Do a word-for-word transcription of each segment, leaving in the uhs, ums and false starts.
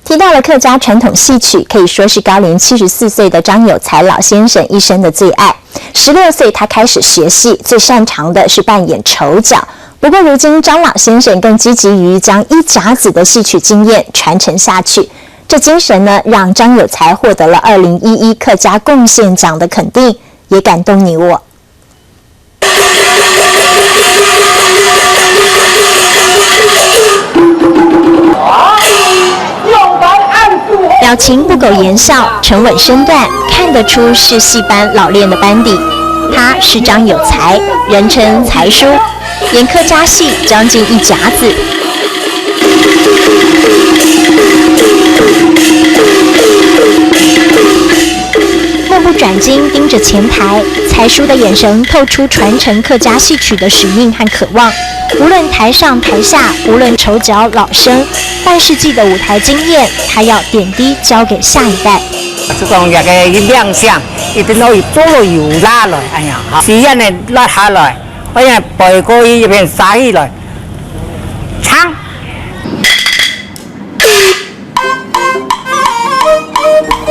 提到了客家传统戏曲，可以说是高龄七十四岁的张有才老先生一生的最爱。十六岁，他开始学戏，最擅长的是扮演丑角。不过，如今张老先生更积极于将一甲子的戏曲经验传承下去。这精神呢，让张有才获得了二零一一客家贡献奖的肯定，也感动你我。表情不苟言笑，沉稳身段，看得出是戏班老练的班底。他是张有才，人称才叔，演客家戏将近一甲子。目不转睛盯着前台，才叔的眼神透出传承客家戏曲的使命和渴望。无论台上台下，无论丑角老生，半世纪的舞台经验，他要点滴交给下一代。就讲这个一亮相，一定要做到有拉来，哎呀，哈，戏院的拉下来，哎呀，背过去一边杀起来，唱。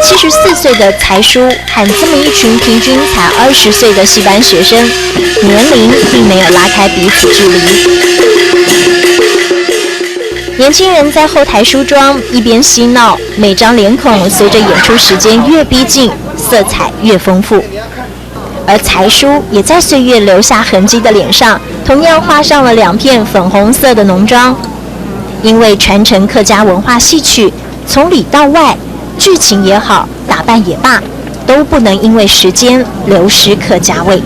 七十四岁的才叔和这么一群平均才二十岁的戏班学生，年龄并没有拉开彼此距离。年轻人在后台梳妆，一边嬉闹，每张脸孔随着演出时间越逼近，色彩越丰富。而才叔也在岁月留下痕迹的脸上，同样画上了两片粉红色的浓妆。因为传承客家文化戏曲，从里到外，剧情也好，打扮也罢，都不能因为时间流失客家味。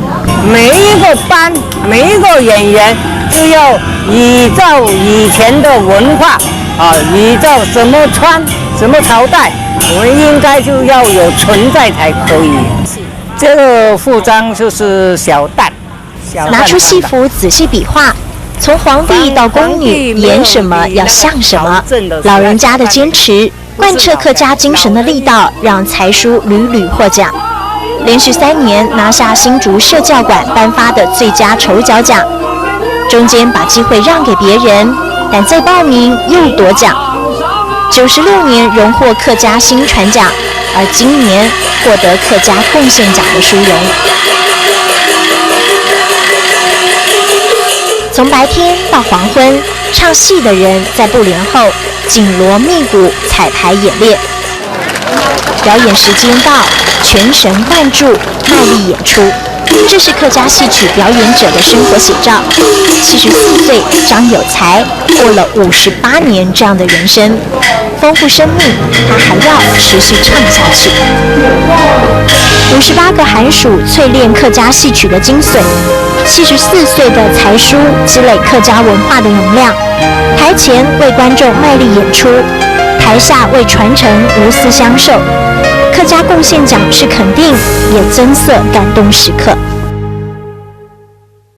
每一个班，每一个演员，就要依照以前的文化啊，依照什么穿、什么朝代，我们应该就要有存在才可以。这个服装就是小旦，小旦拿出戏服仔细比划，从皇帝到宫女，演什么要像什么。老人家的坚持，贯彻客家精神的力道，让才叔屡屡获奖。连续三年拿下新竹社教馆颁发的最佳丑角奖，中间把机会让给别人，但再报名又夺奖。九十六年荣获客家薪传奖，而今年获得客家贡献奖的殊荣。从白天到黄昏，唱戏的人在布帘后紧锣密鼓彩排演练。表演时间到，全神贯注，卖力演出。这是客家戏曲表演者的生活写照。七十四岁张有才过了五十八年这样的人生，丰富生命，他还要持续唱下去。五十八个寒暑淬炼客家戏曲的精髓，七十四岁的才叔积累客家文化的能量，台前为观众卖力演出，台下为传承无私相授。客家贡献奖是肯定，也增色感动时刻。